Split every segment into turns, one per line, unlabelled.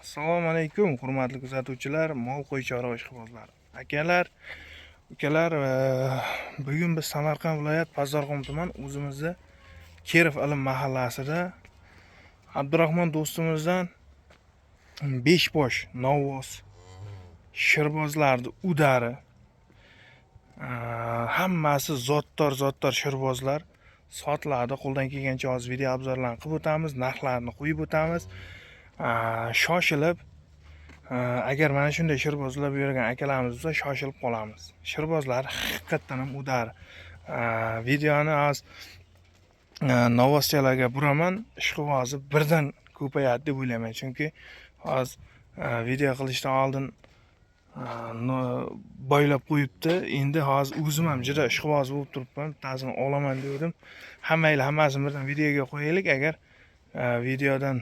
Assalomu alaykum, hurmatli kuzatuvchilar, mol qo'y chorva ishqibozlari. Akalar, ukalar, bugun biz Samarqand viloyat Pazarxon tuman o'zimizda Kerov ilm mahallasida Abdurahmon do'stimizdan 5 bosh novvos shirbozlarni udari, hammasi zotdor zotdor shirbozlar sotiladi. Qo'ldan kelgancha hozir video obzorlarni qilib o'tamiz, narxlarini qo'yib o'tamiz. Shoshilib, agar mana shunday shirbozlar bergan akalarimiz bo'lsa, shoshilib qolamiz. Shirbozlar haqiqatdan ham udari. Videoni hozir novvoschalarga buraman, ishqibozi birdan ko'payadi deb o'ylayman. Chunki hozir video qilishdan oldin boylab qo'yibdi. Endi hozir o'zim ham juda ishqiboz bo'lib turibman. Bittasini olaman degandim. Hammanglar hammasini birdan videoga qo'yaylik. Agar videodan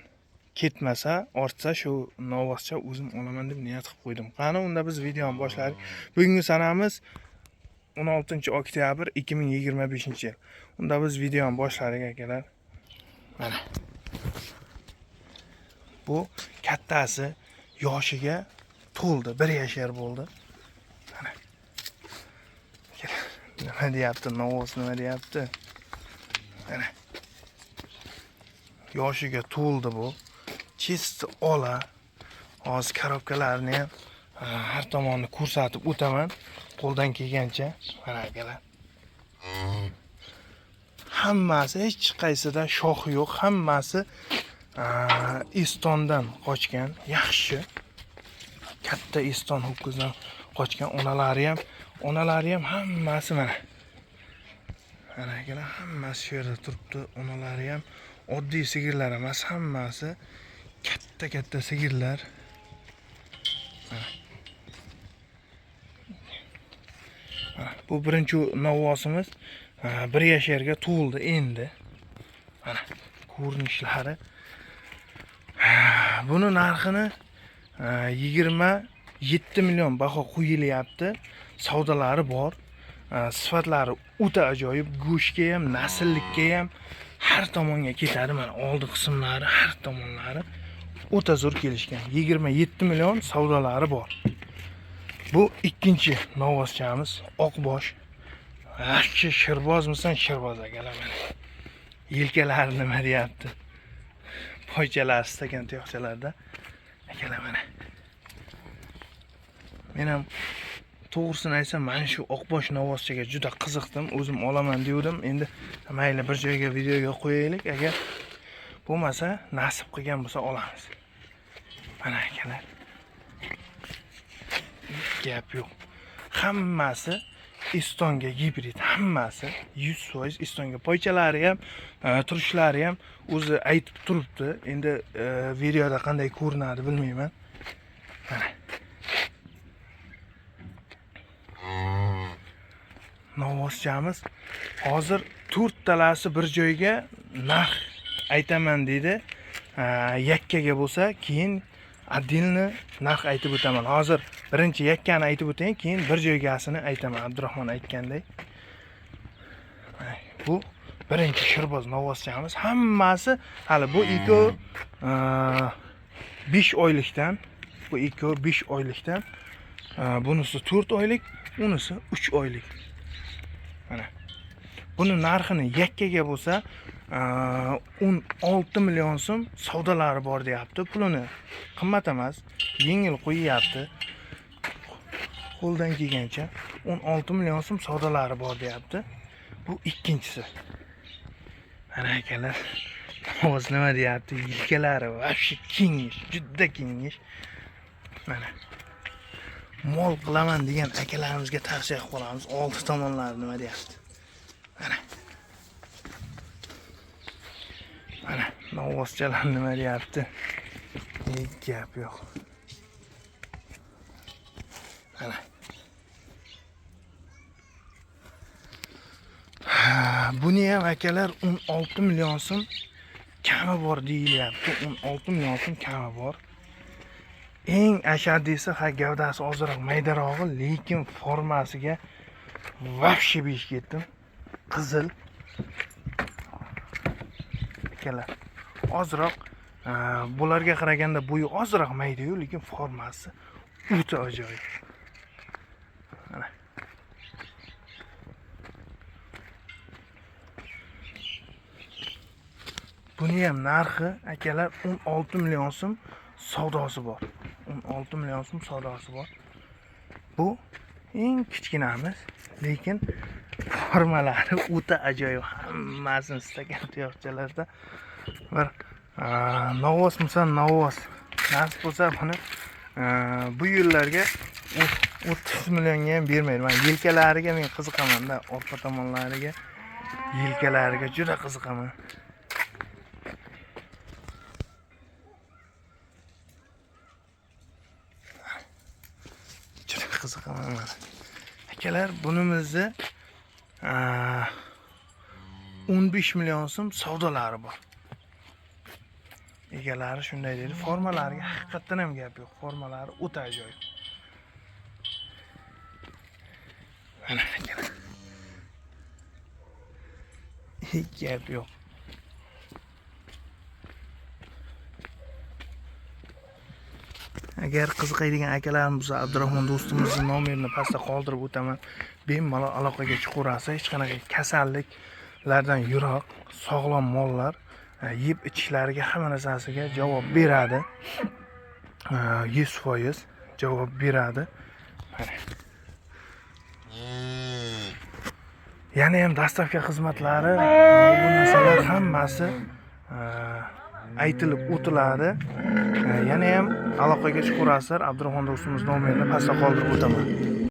ketmasa, ortsa, shu novvoscha o'zim olaman deb niyat qilib qo'ydim. Qani, unda biz videoni boshladik. Bugungi sanamiz 16 oktyabr 2025 yil. Unda biz videoni boshladik, akalar. Mana. Bu kattasi yoshiga to'ldi, 1 yashar bo'ldi. Mana. Nima deyapti, novvos nima deyapti? Mana. Yoshiga to'ldi bu. Чисто ola. Hozir korobkalarni ham har tomonni ko'rsatib o'taman qo'ldan kelgancha. Mana, akalar. Hammasi, hech qaysida shox yo'q, hammasi Estondan qochgan, yaxshi. Katta Eston ho'kizdan qochgan onalari ham hammasi mana. Mana, akalar, hammasi shu yerda turibdi. Onalari ham oddiy sigirlar emas, hammasi katta katta sigirlar. Mana. Mana, bu birinchi novvosimiz 1 yasharga to'ldi endi. Mana ko'rinishlari. Buni narxini 27 million baho qo'yilyapti. Savdolari bor. Sifatlari o'ta ajoyib, go'shtga ham, nasllikka ham har tomonga ketadi. Mana oldi qismlari, har tomonlari o'ta zo'r kelishgan. 27 million, savdolari bor. Bu ikkinchi novvoschamiz, oqbosh. Yaxshi shirbozmisan, shirboz, akalar, mana. Yelkalari nima deyapti? Poychalari stakan tuyoqchalarda. Akalar, mana. Men ham to'g'risini aytsam, mana shu oqbosh novvoschaga juda qiziqdim. O'zim olaman devdim. Endi mayli, bir joyga videoga qo'yaylik. Agar bo'lmasa, nasib qilgan bo'lsa olamiz. Mana, akalar. Gap yo'q. Hammasi Estonga gibrid, hammasi 100% Estonga. Poychalari ham, turishlari ham o'zi aytib turibdi. Endi videoda qanday ko'rinadi bilmayman. Mana. Novvoschamiz hozir to'rttalasi bir joyga narx aytaman deydi. Yakkaga bo'lsa, keyin отдельно narx aytib o'taman. Hozir birinchi yakkani aytib o'tayin, keyin bir joygasini aytaman, Abdurahmon aytganday. Bu birinchi shirboz novvoschamiz. Hammasi hali bu ikkovi 5 oylikdan, bu ikkovi 5 oylikdan, bunisi 4 oylik, unisi 3 oylik. Mana. Buni narxini yakkaga bo'lsa 16 million so'm, savdolari bor deyapti. Pulini qimmat emas, yengil qo'yyapti. Qo'ldan kelgancha 16 million so'm, savdolari bor deyapti. Bu ikkinchisi. Mana, akalar, hozir nima deyapti? Yelkalari вообще kengish, juda kengish. Mana. Mol qilaman degan akalarimizga tavsiya qilib qolamiz. Oldi tomonlari nima deyapti? Mana. Mana novvoschalar nima deyapti? Gap yo'q. Mana. Buni ham, akalar, 16 million so'm kami bor deyilyapti. 16 million so'm kami bor. Eng ashadiysi, ha, gavdasi ozroq maydarog'i, lekin formasiga вообще besh ketdim. Qizil. Akalar, ozroq Bularga qaraganda bo'yi ozroq mayda-yu, lekin formasi o'ta ajoyib. Mana. Buni ham narxi akalar 16 million so'm savdosi bor. 16 million so'm savdosi bor. Bu eng kichkinamiz, lekin formalari o'ta ajoyib. Hammasini stakan tuyoqchalarda bir novvosmisan, novvos. Nasib bo'lsa buni bu yillarga 30 millionga ham bermaydi. Men yelkalariga men qiziqaman-da, orqa tomonlariga, yelkalariga juda qiziqaman. Juda qiziqaman mana. Akalar, bunimizni 15 million so'm savdolari bor. Egalari shunday dedi. Formalariga haqiqatdan ham gap yo'q. Formalari o'ta ajoyib. Mana akalar. Hech gap yo'q. Agar qiziqadigan akalarimiz bo'lsa, Abdurahmon do'stimizning nomerini pastda qoldirib o'taman. Bemalol aloqaga chiqaverasiz. Hech qanaqa kasalliklardan yiroq, sog'lom mollar, yeb ichishlariga hamma narsasiga javob beradi. 100% javob beradi. Mana. Yana ham dastavka xizmatlari, bu narsalar hammasi aytilib o'tiladi. Yana ham aloqaga chiqaverasizlar. Abdurahmon do'stimiz nomerini pastda qoldirib o'taman.